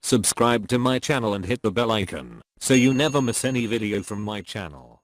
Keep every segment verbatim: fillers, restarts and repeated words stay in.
Subscribe to my channel and hit the bell icon so you never miss any video from my channel.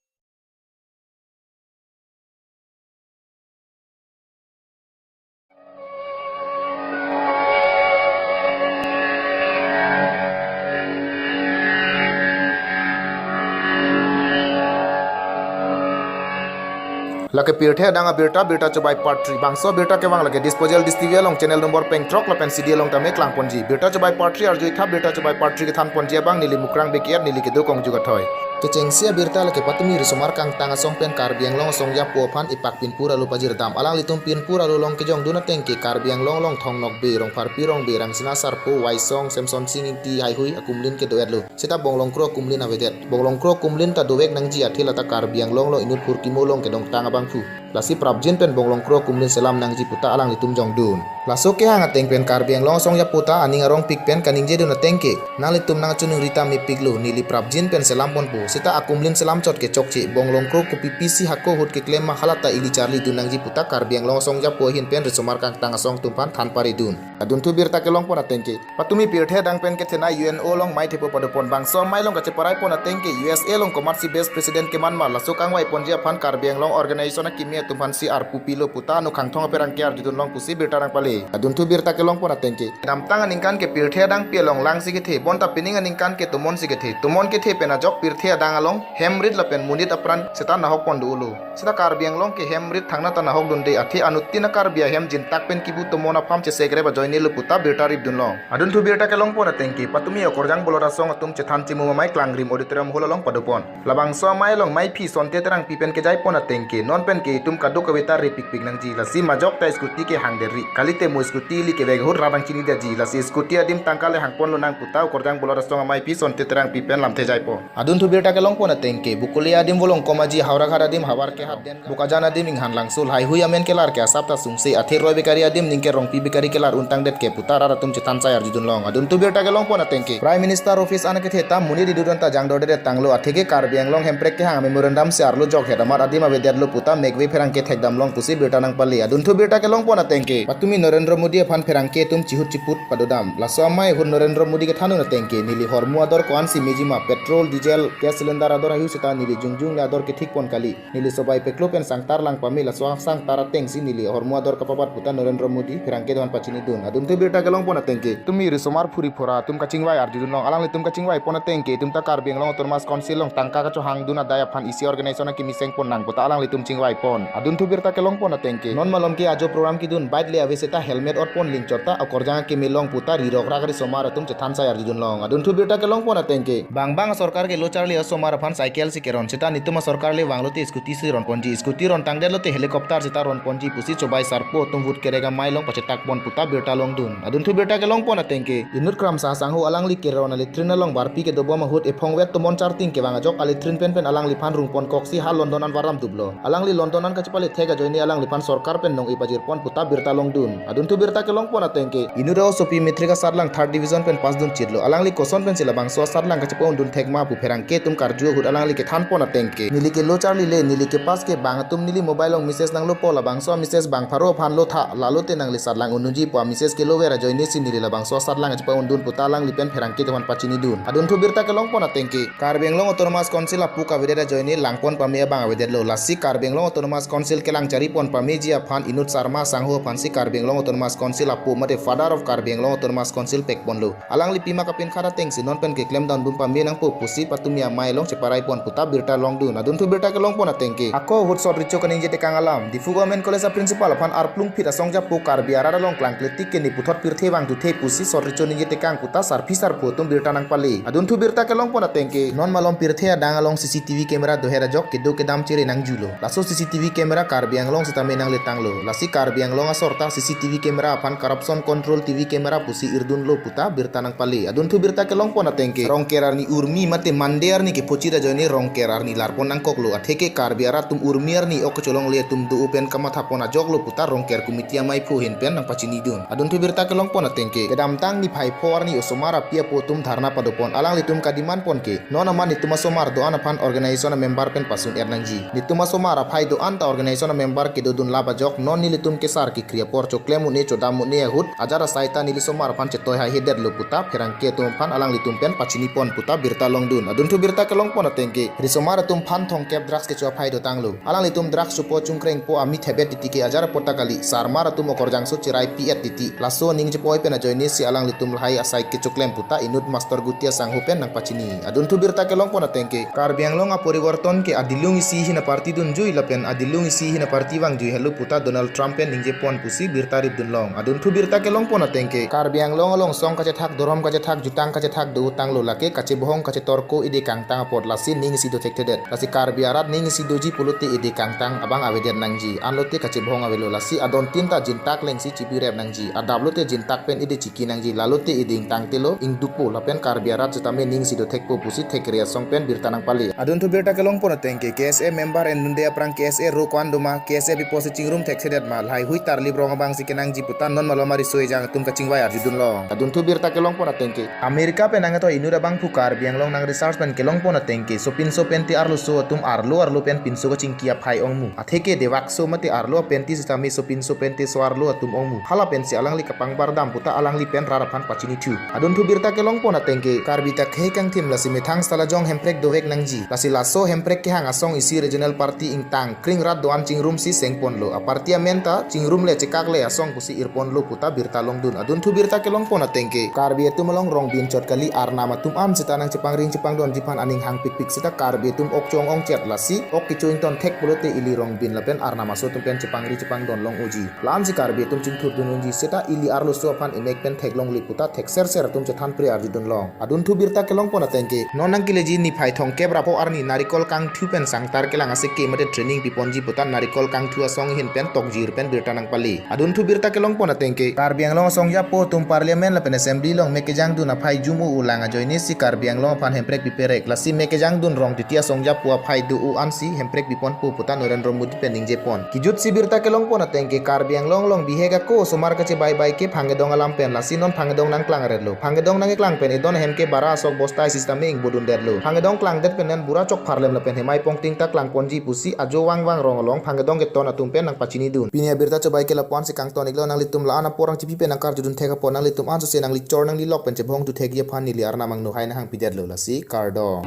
Lake pirthe adang abirta, birta chobai part three. Bangso abirta kevang lake Disposal Dish T V along channel number pengthrok lapen C D along tame klangponji. Birta chobai part three arju-i tha, birta chobai part three kethanponji abang neli Mukrang Bekiat, neli kedo Kongju Kathoi. Kechengsi abirta lake patumi risomar kangtang asong pen Karbi Anglong asong japo aphan ipak pinpur alo pajirdam. Alanglitum pinpur alo along kejongdun ateng ke Karbi Anglong along Thong Nokbe, Rongpharpi Rongbe, Rangsina Sarpo, Waisong, Semsonsing Ingti, Haihui akumlin kedo-etlo. Seta Bonglongkro akumlin avedet. Bonglongkro akumlin ta dovek nangji, athe lata Karbi Anglong along inut phurkimo along kedongtang abangphu. Lasi prapjin pen Bonglongkro akumlin selam nangji puta alanglitum jongdun. Laso kehang ateng pen Karbi Anglong asong japo ta aning arongpik pen kaningjedun ateng ke, nanglitum nangchiningri ta mepiklo, neli prapjin pen selamponpo. Seta akumlin selam chot ke chokche, Bonglongkro kopi pisi hako ahut keklem ma, halata ili charlidun nangji puta Karbi Anglong asong japo ahin pen risomar kangtang asong atum aphan than paridun. Adunthu birta kelongpon ateng ke, patumi pirthe adang pen kethenei U N O along mei thepo padopon. Bangso amei along kacheparaipon ateng ke U S A along komatsi vice president keman ma, laso kangvaiponji aphan Karbi Anglong organization akimi atum aphansi arpu pilo puta anokhangthong apherangke arjudunlong pusi birta nangpale. Adunthu birta kelongpon ateng ke, kedamtang aningkan ke pirthe adang pi along langsi kethe, bonta pining aningkan ke tomonsi kethe. Tomon kethe pen ajok pirthe adang along hem rit lapen monit apran seta nahokpon dolo. Seta Karbi Anglong ke hem rit thangnatta nahokdunde, athe anuttin a-Karbi ahem jintak pen kibu tomon apam chesekrep ajoinelo puta birta ripdunlong. Adunthu birta kelongpon ateng ke, patumi okorjang bolor asong atum chethan chimum amei Klangrim Auditorium Hall along padopon. Labangso amei along meiphi Sonte Terangpi pen kejaipon ateng ke, non pen ke itum kadokave ta repikpik nangji, lasi majok ta scooty kehang deri. Kalite mo scooty ili kevek ahut rat nangchinidetji, lasi scooty adim tangka le hangponlonang puta okorjang bolor asong ameiphi Sonte Terangpi pen lamthe jaipon. Adunthu birta kelongpon ateng ke, Bokolia adim Volongkom Aji, Howraghat adim Havar Kehat, Bokajan adim Inghan Langsul, Haihui amen kelar ke asap ta sungse, athe Roy Bekari adim ningke Rongpi Bekari kelar untangdet ke puta rat atum chethan sai arjudunlong. Adunthu birta kelongpon ateng ke, Prime Minister Office an kethe ta monit idudon ta jangdordet tanglo, athe ke Karbi Anglong Hemprek kehang memorandum si arlo jokhet amat adim avedetlo puta mekve pherangke thekdamlong pusi birta nangpale. Adunthu birta kelongpon ateng ke, patumi Narendra Modi aphan pherangke atum chihut chiput padodam. Laso amei ahut Narendra Modi kethanun ateng ke, neli hormu ador ko-ansi meji ma, petrol, diesel, gas cylinder ador haihui seta neli jongjong le ador kethikpon kali. Neli sobai peklo pen sangtar lang pame, laso sangtar atengsi neli hormu ador kapabat puta Narendra Modi pherangke atum aphan pachinidun. Adunthu birta kelongpon ateng ke, tumi risomar phuri phura atum kachingvai arjudunlong. Alanglitum kachingvaipon ateng ke, itum ta Karbi Anglong Autonomous Council along tangka kachohangdun adai aphan isi organization akimi sengpon nang puta alanglitum chingvaipon. Adunthu birta kelongpon ateng ke, non malom ke ajo program kedun bike le ave seta helmet otpon lingchot ta okorjang akimi along puta rirok rak risomar atum chethan sai arjudunlong. Adunthu birta kelongpon ateng ke, bang bang sorkar kelo charli osomar aphan cycle si keron, seta netum asorkar le vanglote scooty si ronponji, scooty rontangdetlote helicopter seta ronponji pusi chobai sarpo atum vote kerek amei along pachetakpon puta birta longdun. Adunthu birta kelongpon ateng ke, inut Kramsa asangho alangli keron a-latrine along barpi kedobom ahut ephongvet tomon charting kevang ajok a-latrine pen pen alangliphan rungponkoksi ha London an varam duplo. Alangli London an kachepale thek ajoine alangliphan sorkar pen nong-e pajirpon puta birta longdun. Adunthu birta kelongpon ateng ke, inut a-osopi matric asatlang third division pen pass dunchitlo. Alangli koson pensi labangso asatlang kachepa-undun thek ma pu pherangke atum karju ahut alangli kethanpon ateng ke, neli kelo charlile, neli kepass ke bang atum neli mobile along message nanglopo, labangso message bang pharo aphan lo tha, lalote nangli satlang undunji pu a-message kelover ajoinesi neli labangso asatlang kachepa-undun puta alangli pen pherangke atum aphan pachinidun. Adunthu birta kelongpon ateng ke, Karbi Anglong Autonomous Council apu kavedet ajoine langpon pame abang avedetlo. Lasi Karbi Anglong Autonomous Council kelang charipon pameji aphan inut Sarma asangho aphansi Karbi Anglong Autonomous Council apu mate Father of Karbi Anglong Autonomous Council pekponlo. Alangli pima kapinkhat atengsi non pen keklem down dun pame nangpo pusi patumi amei along cheparaipon puta birta longdun. Adunthu birta kelongpon ateng ke, ako ahut sot recho kaningje tekang alam. Diphu Government College a-principal aphan arplungphit asong japo Karbi arat along klangkletik ke ne puthot pirthe vangthu the pusi sot recho ningje tekang puta sarpi sarpo atum birta nangpale. Adunthu birta kelongpon ateng ke, non malom pirthe adang along C C T V camera doher ajok kedo kedam chere nangjulo. Laso C C T V camera Karbi Anglong sitame nangletanglo. Lasi Karbi Anglong asor ta C C T V camera aphan corruption control T V camera pusi irdunlo puta birta nangpale. Adunthu birta kelongpon ateng ke, Rongker arni urmi mate Monday arni kephochit ajoine Rongker arni larpon nangkoklo. Athe ke Karbi arat atum urmi arni ok kacholongle atum do-o pen kamathapon ajoklo puta Rongker committee ameiphu ahin pen nangpachinidun. Adunthu birta kelongpon ateng ke, kedamtang niphai pho arni osomar api apo atum dharna padopon. Alanglitum kademandpon ke, non amat netum asomar do-an aphan organization a-member pen pasun-er nangji. Netum asomar aphai do-an ta organization a-member kedodun lap ajok non nelitum kesar kekri apor chokle Cheklemune chodamune ahut ajar asai ta neli osomar aphan chetoi haihedetlo puta pherangke atum aphan alanglitum pen pachinipon puta birta longdun. Adunthu birta kelongpon atengke risomar atum aphan thomkep drugs kecho aphai dotanglo. Alanglitum drugs chopo chungkrengpo ami thebet titi ke ajar apot ta kali, sarmar atum okorjangso cherai pi-et titi. Laso aning chepoi pen ajoinesi alanglitum lahai asai kechoklem puta inut Master Guti asangho pen nangpachini. Adunthu birta kelongpon atengke Karbi Anglong aporiborton ke adilung isi hin aparty dunjui lapen adilung isi hin aparty vangjui helo puta Donald Trump pen ningjepon pusi birta ripdunlong. Adunthu birta kelongpon atengke Karbi Anglong along song kachethak, dorom kachethak, jutang kachethak dotanglo, lake kachebohong kachetorko ide kangtang apot, lasi ning isi dothekthedet. Lasi Karbi arat ning isi doji pulote ide kangtang abang avedet nangji. Anlote kachebohong avelo, lasi adontin ta jintak lengsi chipirep nangji. Adaplote jintak pen ide chiki nangji. Lalote ide ingtangtelo, ingdukpo lapen Karbi arat sitame ning isi dothekpo pusi thekre asong pen birta nangpale. Adunthu birta kelongpon atengke K S A member endunde aphrang K S A ro ko-an doma, K S A piposi chingrum thekthedet ma, lahai hui tarlip rong abangsi kenangji puta non malom ariso ejang atum kachingvai arjudunlong. Adunthu birta kelongpon atengke America pen nangketoi inut abangphu Karbi Anglong nang research pen kelongpon atengke sopinso pente arloso atum arlo arlo pen pinso kachingki aphai ongmu. Atheke dewakso mate arlo apenti sitame sopinso pente so arlo atum ongmu. Hala pensi alangli kapangbardam puta alangli pen rat aphan pachinithu. Adunthu birta kelongpon atengke Karbi ta khei kangthim lasi methang sala jong hemprek dovek nangji. Lasi laso hemprek kehang asong isi regional party ingtang kring rat do-an chingrumsi sengponlo. Aparty amen ta chingrumle chekakle asong pusi irponlo puta birta longdun. Adunthu birta kelongpon atengke Karbi atum along rongbin chot kali, arnam atum an seta nangchepangring chepangdonji aphan aning hangpikpik seta Karbi atum ok cho-ong-ongchet, lasi ok kecho ingtonthek pulote ili rongbin lapen arnam aso atum pen chepangri chepangdon long unji. La-ansi Karbi atum chingthurdun unji seta ili arloso aphan emek pen theklongle puta thekserser atum chethanpre arjudunlong. Adunthu birta kelongpon atengke non nangkeleji niphai thomkep ra pho arni narikol kangthu pen sangtar kelang aseke mate training piponji puta narikol kangthu asong ahin pen tokjir pen birta nangpale. Adunthu birta kelongpon atengke Karbi Anglong asong japo atum parliament lapen assembly along mek kejangdun aphai jum u-ulang ajoinesi Karbi Anglong aphan hemprek piperek, lasi mek kejangdun rong titi asong japo aphai do-o ansi hemprek piponpo puta Narendra Modi pen ningjepon. Kijutsi birta kelongpon atengke Karbi Anglong along bihek ako osomar kachebaibai ke phangkedong alam pen, lasi non phangkedong nangklangretlo. Phangkedong nangkeklang pen edon ahem ke bara asok bosta isi sitame ingbodundetlo. Phangkedong klangdet pen nen bura chokpharlem lapen hemai pongting ta klangponji pusi ajo vangvang rong along phangkedong keton atum pen nangpachinidun. Pini abirta chobai ke lapu-ansi kangton-iklo, nanglitum la-an apor nangchipi pen nangkarjudun thek apot nanglitum ansose nanglichor nanglilok pen chebohong thuthekji aphan neli arnam angno hai nanghangpidetlo, lasi kardom.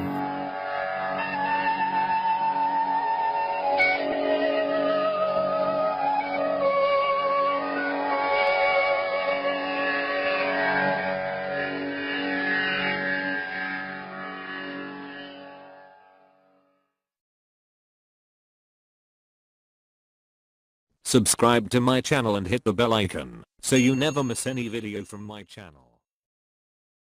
Subscribe to my channel and hit the bell icon so you never miss any video from my channel.